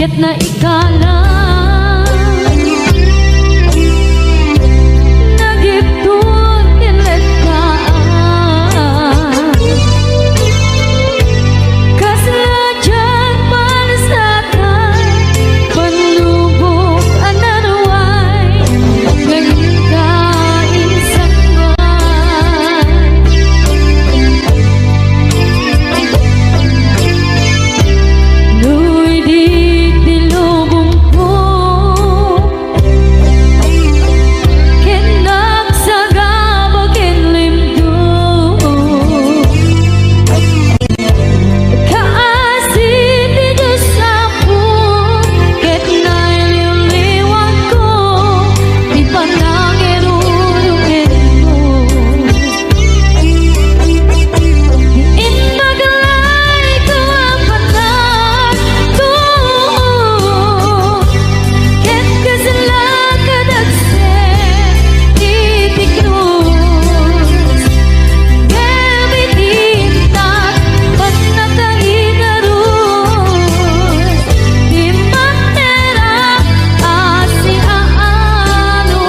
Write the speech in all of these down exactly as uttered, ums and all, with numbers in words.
Ket naikala, nagipton ken lettaan. Kasla diay pansatan, panlubok a naruay, nga inka insangbaay. No idi ti lubongko, ken nagsagaba ken limdo. Kaasi ti Dios Apo, ket nailiwliwatko ti panangirurumenmo. Imbag layko a patadto, ket kasla kadagsen iti krus. Ngem iti innak pannakaigarus, ti materang a siaanus.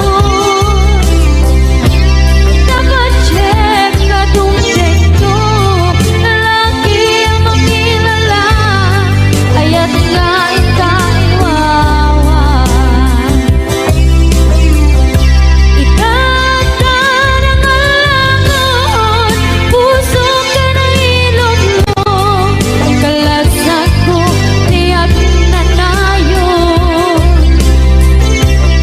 Napadiek nga dumtengko, laki a mangilala, ayat nga inka iwawa. Ita, kararag a langon, pusok a nailublo, kalasakko ti agnanayon.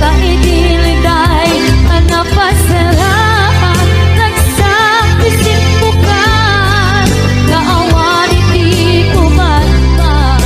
Ta idi liday a napasaraan, ragsak ti simbukan, nga awan iti pumatpat.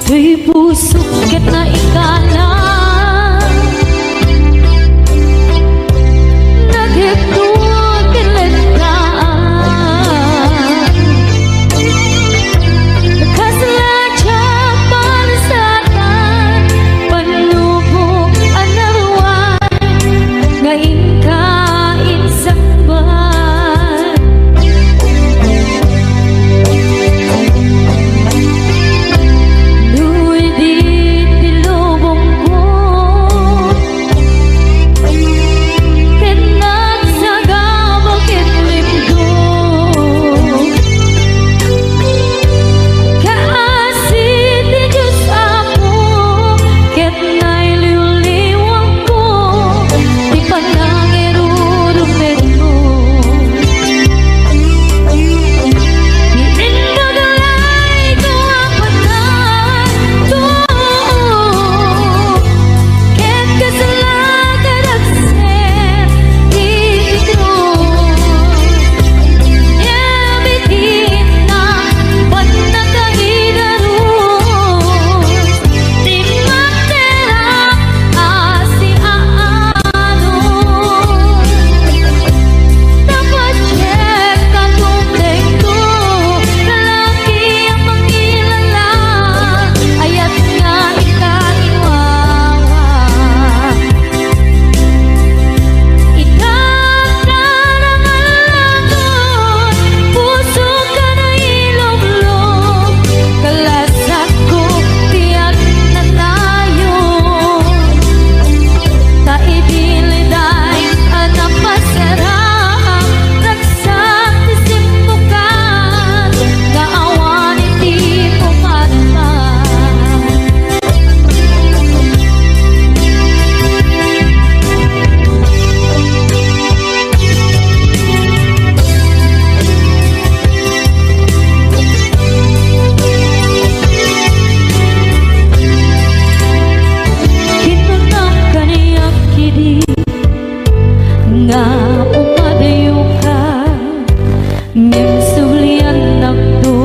Toy pusok ket naikala, nagipton ken lettaan. Kasla diay pansatan, panlubok a naruay, nga inka insangbaay. No idi ti lubongko, ken nagsagaba ken limdo. Kaasi ti Dios Apo, ket nailiwliwatko ti panangirurumenmo. Imbag layko a patadto, ket kasla kadagsen iti krus. Ngem iti innak pannakaigarus, ti materang a siaanus. Napadiek nga dumtengko, laki a mangilala, ayat nga inka iwawa. Ita, kararag a langon, pusok a nailublo, kalasakko ti agnanayon. Ta idi liday a napasaraan, ragsak ti simbukan, nga awan iti pumatpat. Kinunam kaniak idi nga umadayoka, ngem subliannakto,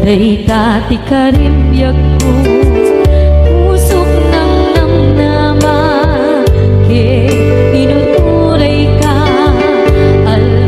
dayta ti karimbiagko. Pusok nangnamnama, ket inuturayka, al-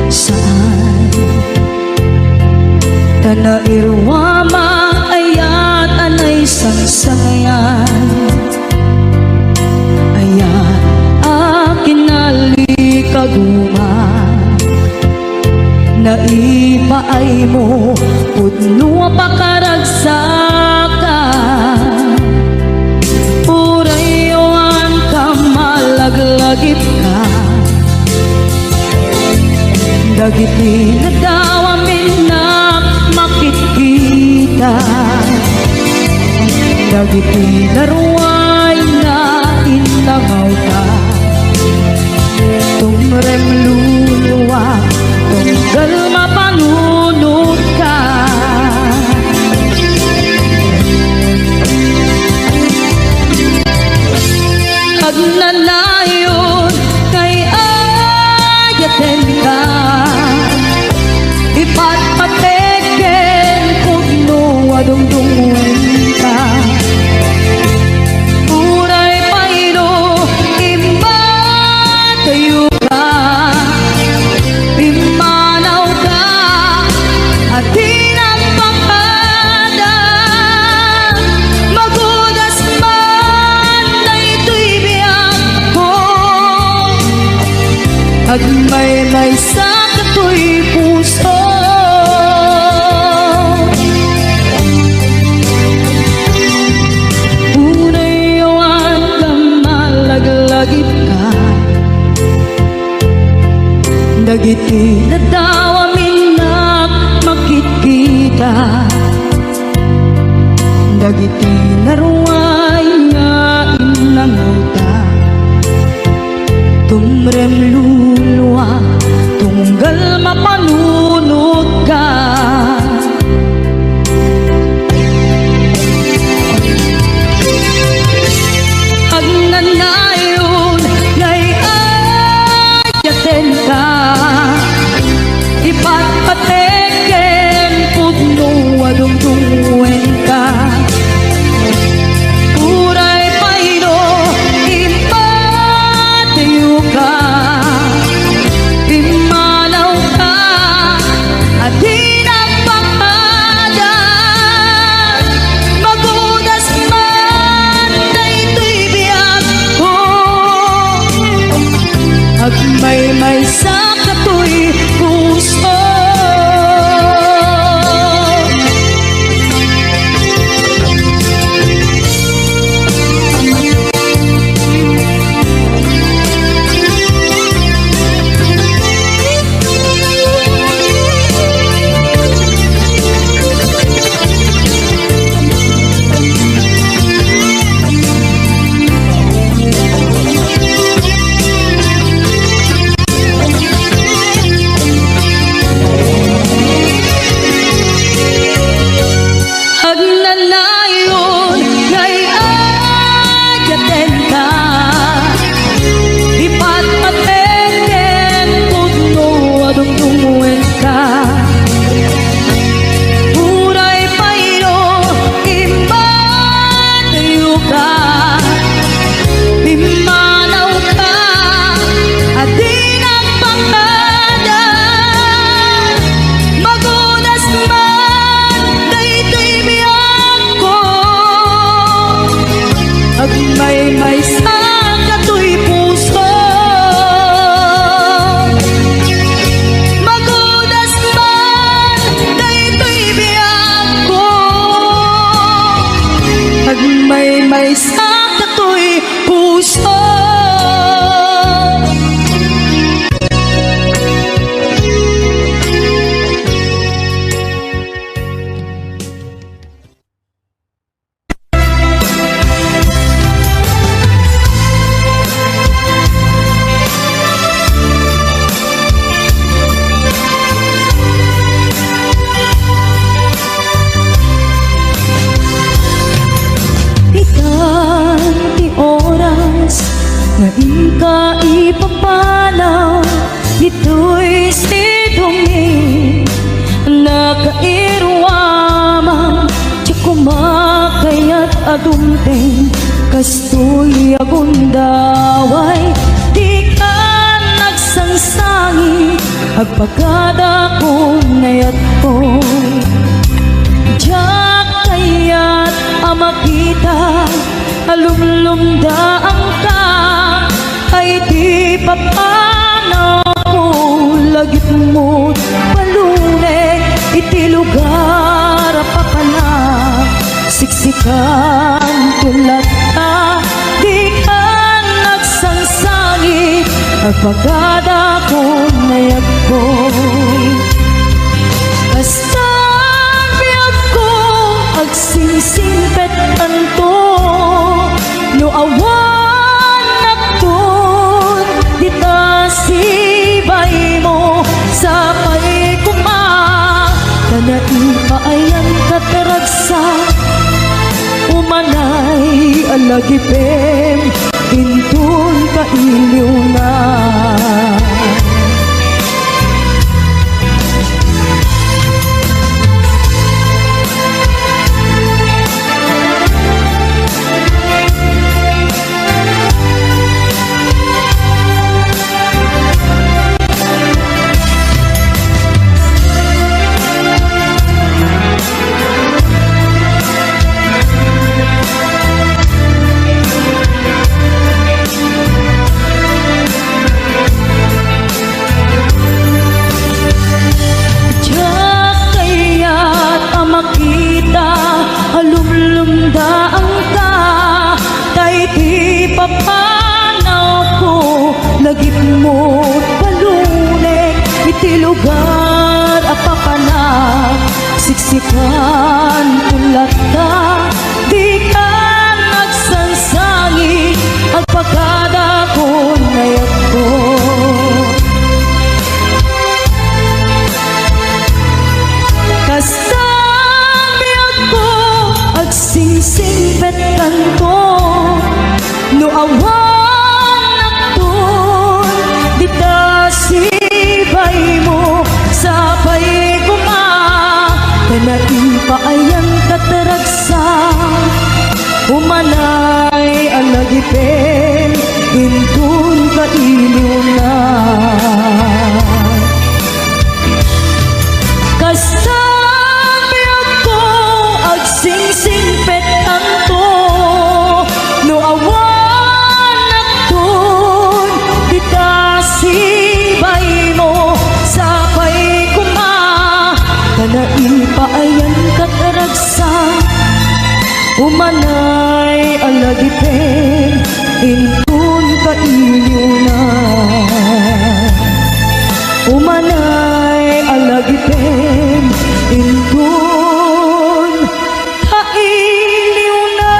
Saan ta nairuamang ayat a naisangsangayan, ayat a kinalikaguma, naipaaymo pudno a pakaragsakan. Uray awan ka malaglagipka, dagiti nadawam innak makitkita, dagiti naruay nga innangawta. Tumrem luluak, tunggal mapanunotka. Agnanayon nga iyayatenka, ipatpatek ken pudno a dungdungngoenka. Uray pay no immatayoka, immanawka, a di nagpakada, magudas man daytoy biagko, agmaymaysa katoy puso. Uray awan ka malaglagipka, dagiti nadawam innak makitkita, dagiti naruay nga innangawta. Tumrem luluak, tunggal mapanunotka. Agnanayon nga iyayatenka, ipatpatek ken pudno a dungdungngoenka. Uray pay no immatayoka, immanawka, a di nagpakada, magudas man daytoy biagko, agmaymaysa katoy puso. Agnanayon nga iyayatenka, ipatpatek ken pudno a dungdungngoenka. Uray pay no immatayoka, immanawka, a di nagpakada, magudas man daytoy biagko, agmaymaysa katoy puso. Magudas man daytoy biagko, agmaymaysa katoy puso. Itan ti oras nga inka ipapanaw ditoy sidongmi, nakairuamang ti kumakayat a dumteng, kastoy a gundaway, dika nagsangsangi, Agpagadakon nga yatko. Diak kayat a makita a lumlumdaanka. Ay ti papanawko, lagipmo't palunek iti lugar a papanak. Siksikanto latta, dikan agsangsangit, agpagadakon nga yatko. Kasta biagko, agsingsingpetkanto, no awan nakton dita sibaymo, sapay koma ta naipaayantka't ragsak. Umanay a lagipem inton kailiwna. Diak kayat a makita a lumlumdaanka, tay ti papanawko, lagipmo't palunek iti lugar a papanak. Siksikanto latta, dikan agsangsangit, agpagadakon nga yatko. Kasta biagko, agsingsingpetkanto, no awan nakton dita sibaymo, sapay koma ta naipaayantka't ragsak. Umanay a lagipem inton kailiwna. Kasta biagko, agsingsingpetkanto, no awan nakton dita sibaymo, sapay koma ta naipaayantka't ragsak. Umanay a lagipem inton kailiwna. Umanay a lagipem inton kailiwna.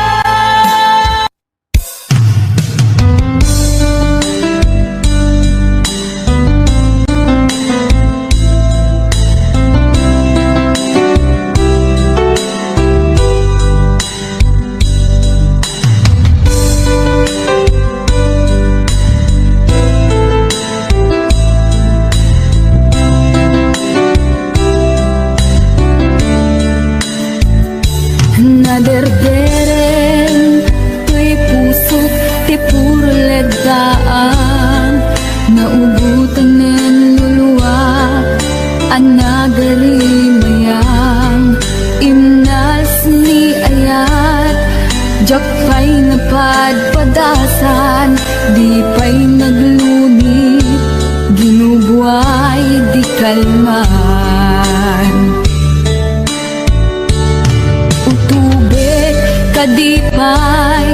Naderdereng toy pusok ti purleddaan, naugutanen luluak a nagarimayang. Imnals ni ayat, diak pay napadpadasan, di pay naglunit, ginubuay di kalman. Utubek kadi pay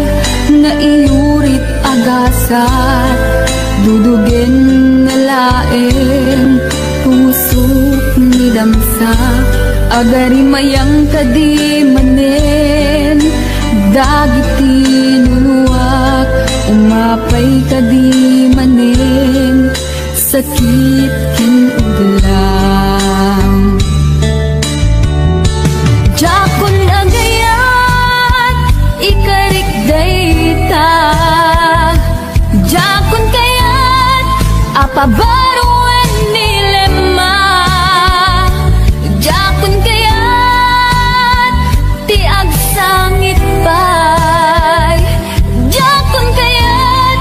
naiyurit a gasat, dudugen na laeng pusok ni damsa. Agarimayang kadi manen dagiti luluak, umapay kadi manen sakit ken udlam. Diakon agayat ikarik dayta, diakon kayat a pabaroen ni Lema, diakon kayat ti agsangit pay, diakon kayat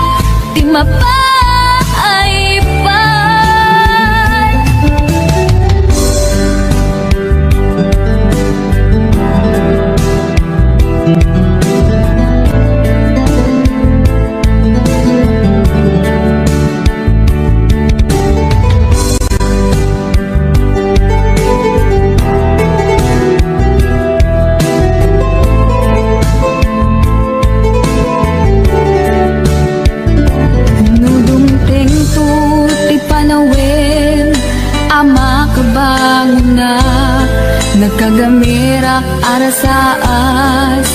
ti mapaay pay. na, nagkagamirak a rasaas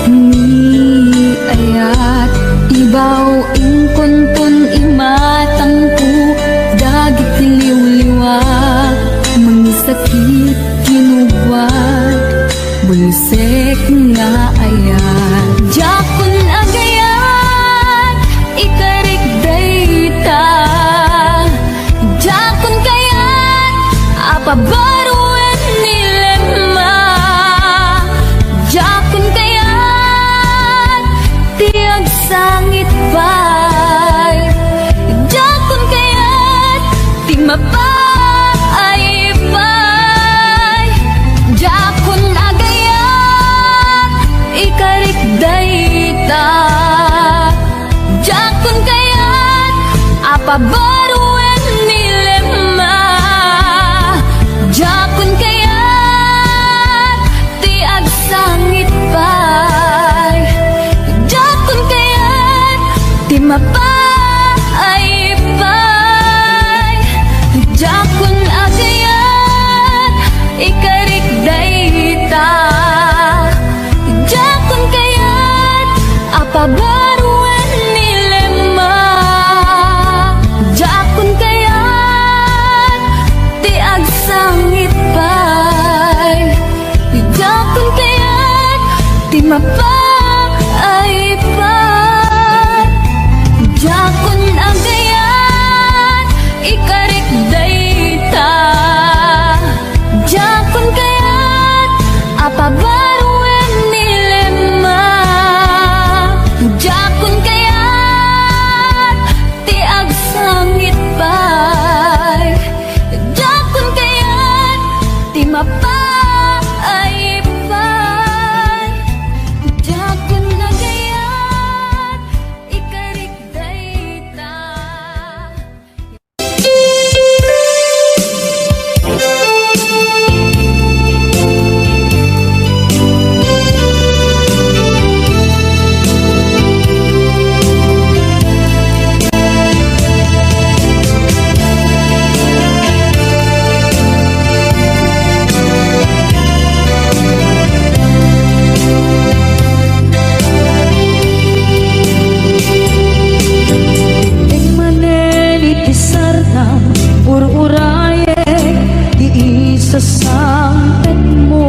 ni ayat. Ibaw inkunton imatangko dagiti liwliwa, mangisakit kinugwat, bulsek nga ayat. Diakon agayat, ikarik dayta. Diakon kayat a pabaruen ni Lemma. Diakon kayat ti agsangit pay. Diakon kayat ti mapaay pay. Diakon agayat, ikarik dayta. Diakon kayat a pabaruen ni Lemma. Diakon kayat ti agsangit pay. Diakon kayat ti mapaay pay. Diakon agayat, ikarik dayta. Diakon kayat a pabaruen ni Lemma. Diakon kayat ti agsangit pay. Diakon kayat ti mapaay pay. Diakon agayat, ikarik dayta. Diakon kayat a pabaruen ni Lemma. Diakon kayat ti agsangit pay. Diakon kayat ti mapaay pay. Diakon agayat, ikarik dayta. Manen iti sardam, ur-urayek ti isasangpetmo.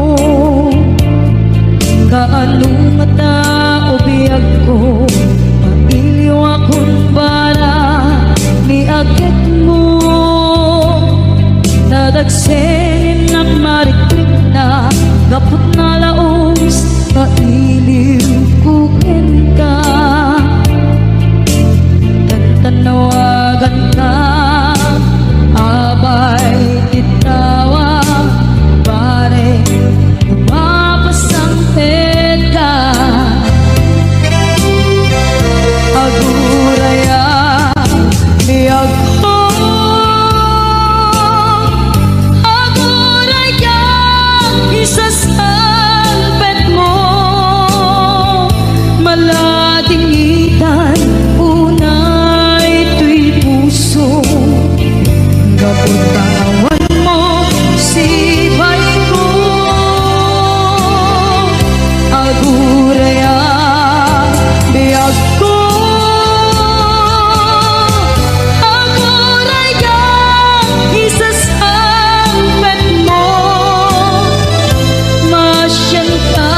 Kaano ngata, o biagko, mailiwakon para ni agekmo. Nadagsen innak marikrikna, gapu ta nalaus nga iliwko kenka. Tantannawaganka, abay ti tawa, barek, mapasangpetka. Aguraya, biagko, agurayka, isasangpetmo. Maladingitan unay toy puso, gapu ta awanmo sipaiko. Aguraya, biagko, agurayka, isasangpetmo. Masianka,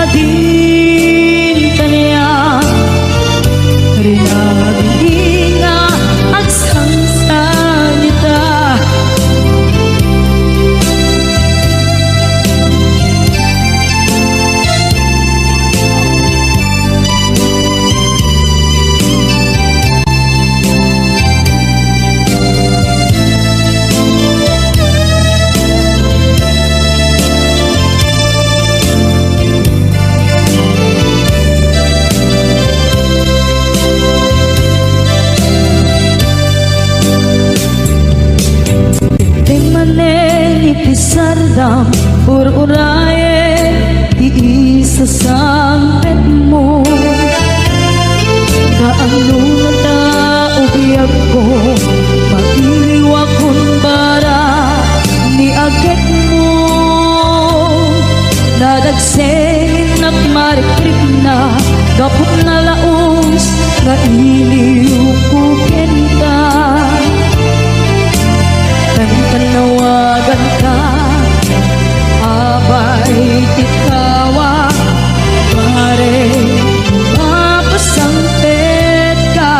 adin kaniak, rinabingi nga agsangsangita. Ti manen iti sardam, ur-urayek ti isasangpetmo. Kaano ngata, o biagko, mailiwakon para ni Gapu ta nalaus nga iliwko kenka, tangtanawaganka, abay ti tawag, pare, mapasangpetka.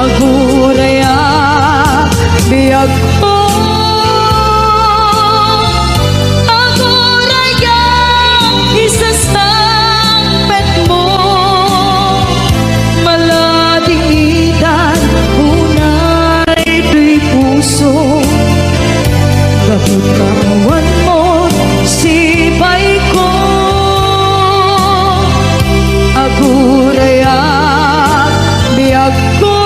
Agurayak, biagko. Agurayak, isasangpetmo. Maladingitan unay toy puso. Gapu ta awan mo sipaiko. Agurayak, biagko.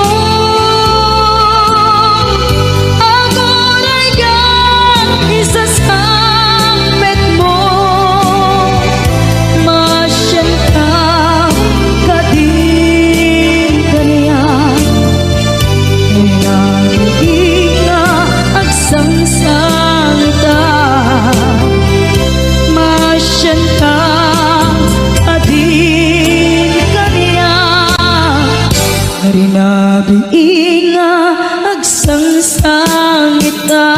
Agurayak, isasangpetmo. Masienta kadin kaniak. Nangiging nga agsangsangita, masienta kadin kaniak. Rinabii nga agsangsangita.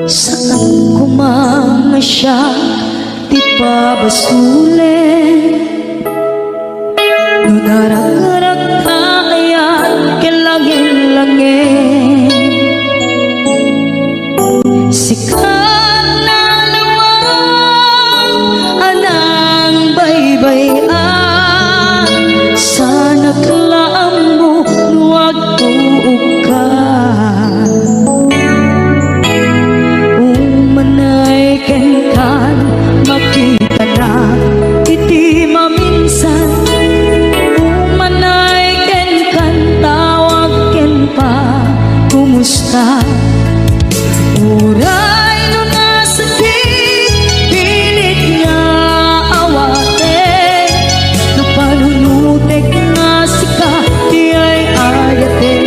Saan koma nga siak ti pabasolen. No naragrak ta ayat ken langenglangen, sikat nalawag a nangbaybay-an, saanak la ammo no agtuokka. Umanay kenkan, makitana iti maminsan. Umanay kenkan, tawag ken pa, kumusta? Uray no nasakit, pilit nga awaten. No panunutek nga sika ti ay-ayaten.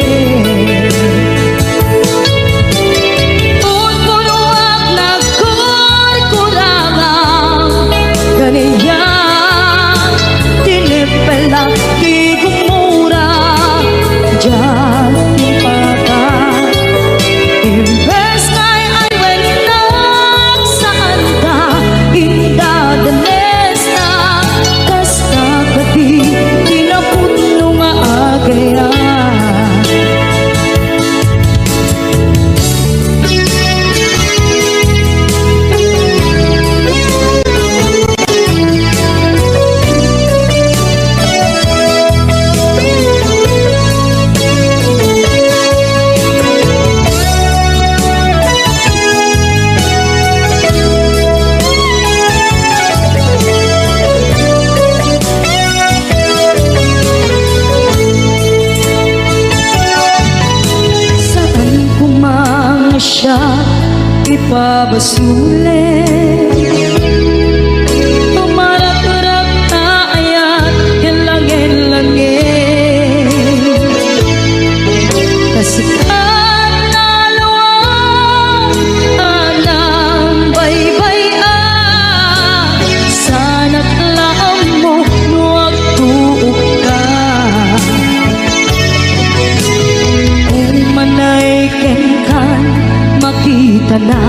Unpunoak nagkurkurangam, kaniak tinippelak ti gumura, diak timpata. Imbes nga ay-ayway nak, saanka indadanes. Kasta kadi ti napudno nga agayat. Saan koma nga siak ti pabasolen. Tumarakrak ta ayat ken langenglangen. Kasikat nalawag a nangbaybay-an, saanak la ammo no agtuokka. Umanay kenkan, makitana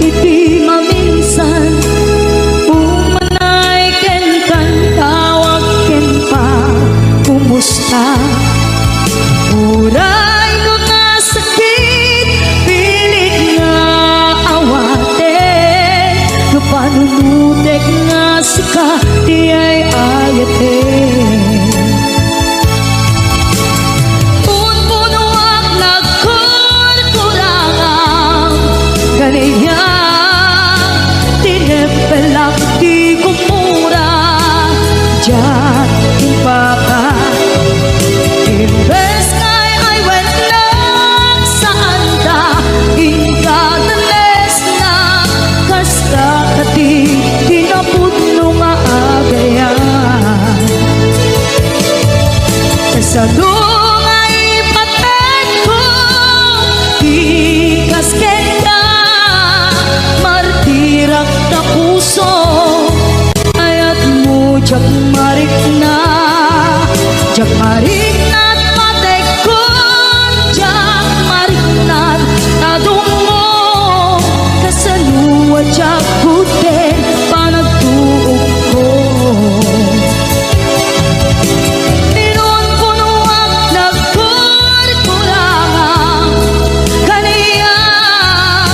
iti maminsan. Umanay kenkan, tawag ken pa, kumusta? Uray no nasakit, pilit nga awaten. No panunutek nga sika ti ay-ayaten. Unpunoak ti gumura, diak impaka. Imbes nga ay wennak, saanda, ingka danesna, kasta kadi ti napudno nga agayam. Kasano nga ipateg ko ti kas kenka, martirak ta puso, ayatmo diak marikna, diak marikna ti pategko, diak marikna ti adummo, kasano a diak gudden panagtuokko. Inunpunoak nagkurkurangam, kaniak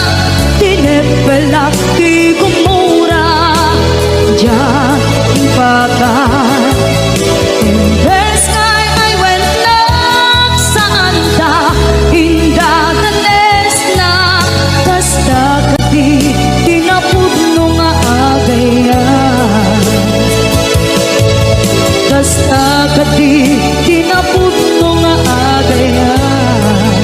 tineppelak ti gumura, diak impaka. Imbes nga ay wennak, saanda, ingka danesna, kasta kadi ti napudno nga agayam. Kasta kadi ti napudno nga agayam.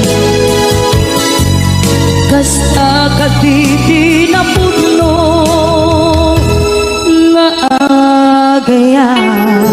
Kasta kadi ti napudno nga agayam.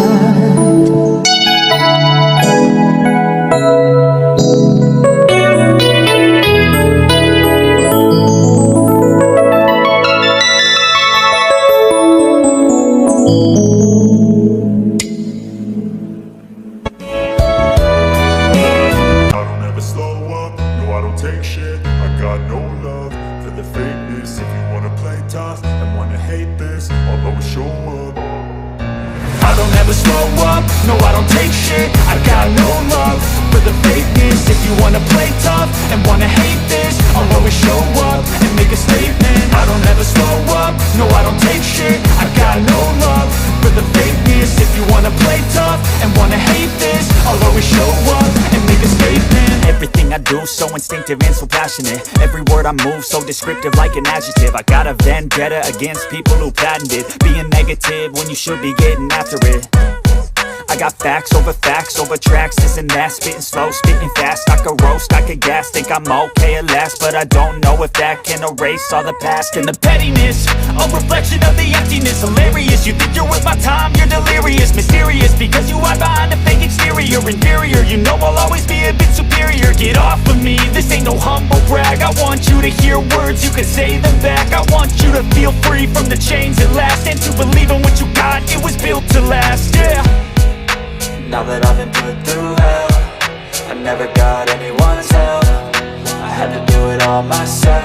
I don't ever slow up, no, I don't take shit. I got no love for the fakeness. If you wanna play tough and wanna hate this, I'll always show up. I don't ever slow up, no, I don't take shit. I got no love for the fakeness. If you wanna play tough and wanna hate this, I'll always show up and make a statement. I don't ever slow up, no, I don't take shit. I got no love for the fakeness. If you wanna play tough and wanna hate this, I'll always show up and make a statement. Everything I do so instinctive and so passionate. Every word I move so descriptive like an adjective. I got a vendetta against people who patented being negative when you should be getting after it. I got facts over facts over tracks, this and that, spitting slow, spitting fast. I could roast, I could gas, think I'm okay at last, but I don't know if that can erase all the past. And the pettiness, a reflection of the emptiness. Hilarious, you think you're worth my time, you're delirious. Mysterious, because you hide behind a fake exterior. Inferior, you know I'll always be a bit superior. Get off of me, this ain't no humble brag. I want you to hear words, you can say them back. I want you to feel free from the chains at last, and to believe in what you got, it was built to last, yeah. Now that I've been put through hell, I never got anyone's help. I had to do it all myself.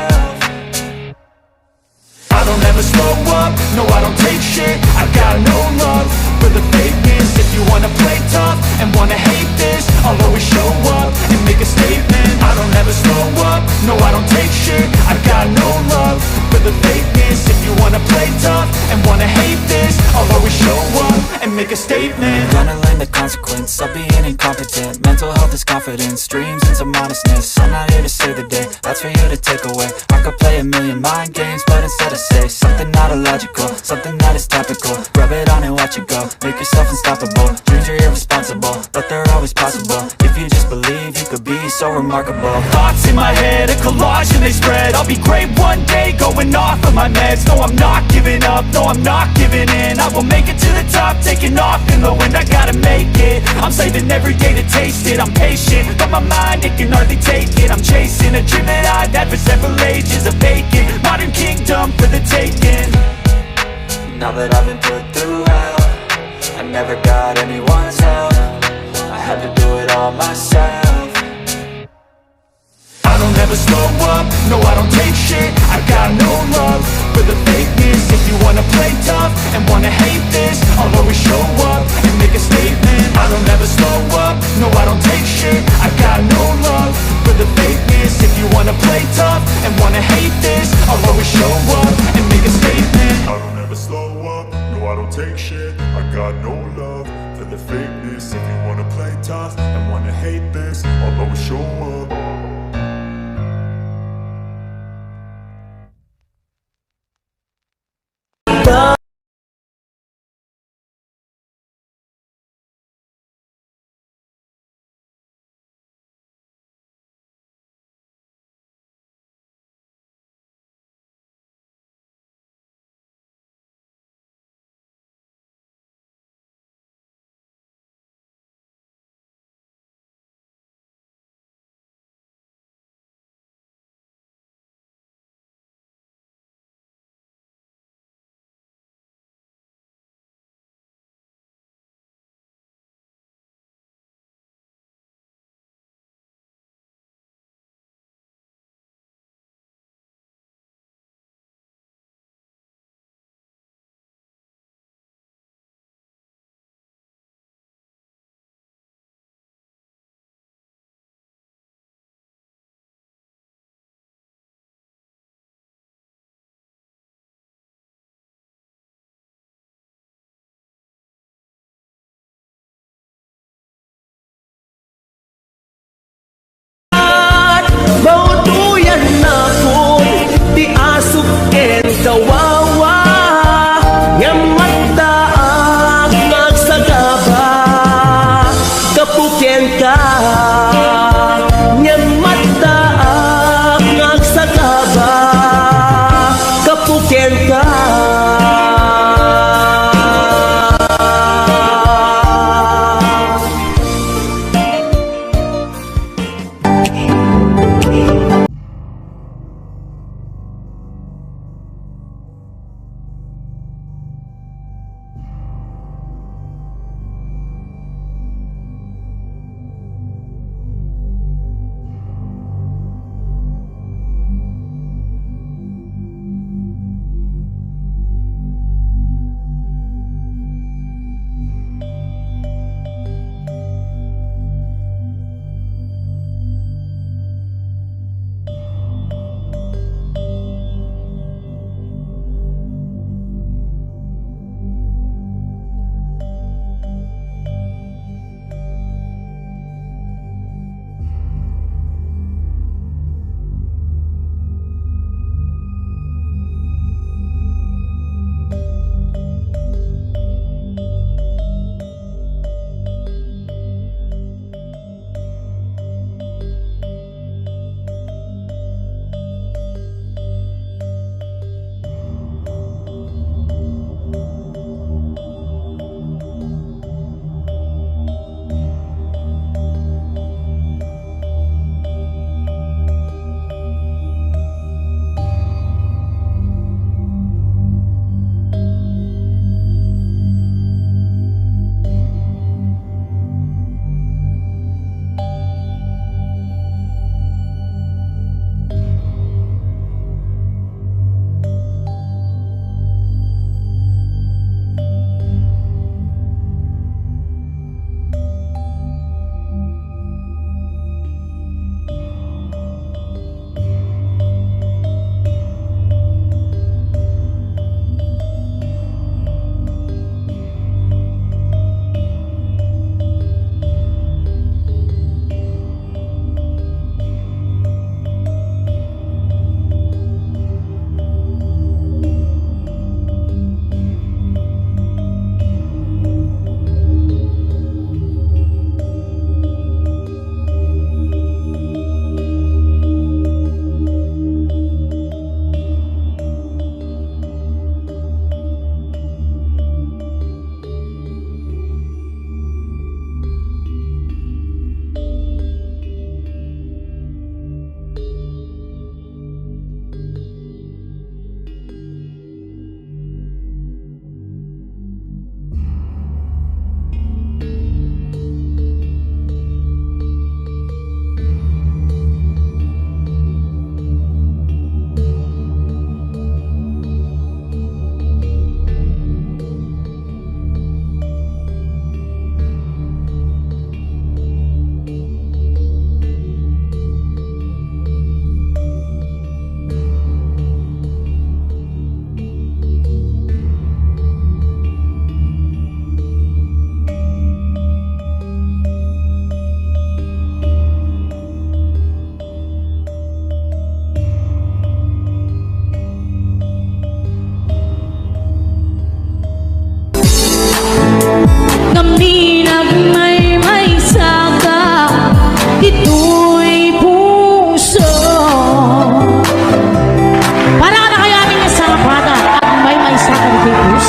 I don't ever slow up, no, I don't take shit. I got no love for the fakeness. If you wanna play tough and wanna hate this, I'll always show up and make a statement. I don't ever slow up, no, I don't take shit. I got no love for the fakeness. If you wanna play tough and wanna hate this, I'll always show up and make a statement. Gonna learn the consequence of being incompetent. Mental health is confidence, dreams and some honestness. I'm not here to save the day, that's for you to take away. I could play a million mind games, but instead I say something not illogical, something that is topical. Rub it on and watch it go. Make yourself unstoppable. Dreams are irresponsible, but they're always possible. If you just believe, you could be so remarkable. Thoughts in my head, a collage and they spread. I'll be great one day, going off of my meds. No, I'm not giving up, no, I'm not giving in. I will make it to the top, taking off in the wind. I gotta make it, I'm saving every day to taste it. I'm patient, but my mind, it can hardly take it. I'm chasing a dream that I've had for several ages. A vacant modern kingdom for the taking. Now that I've been put through hell, I never got anyone's help. I had to do it all myself. I don't ever slow up, no, I don't take shit. I got no love for the fakeness. If you wanna play tough and wanna hate this, I'll always show up and make a statement. I don't ever slow up, no, I don't take shit. I got no love for the fakeness. If you wanna play tough and wanna hate this, I'll always show up and make a statement. I don't ever slow up, no, I don't take shit. I got no love for the fakeness. If you wanna play tough and wanna hate this, I'll always show up.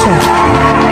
Show.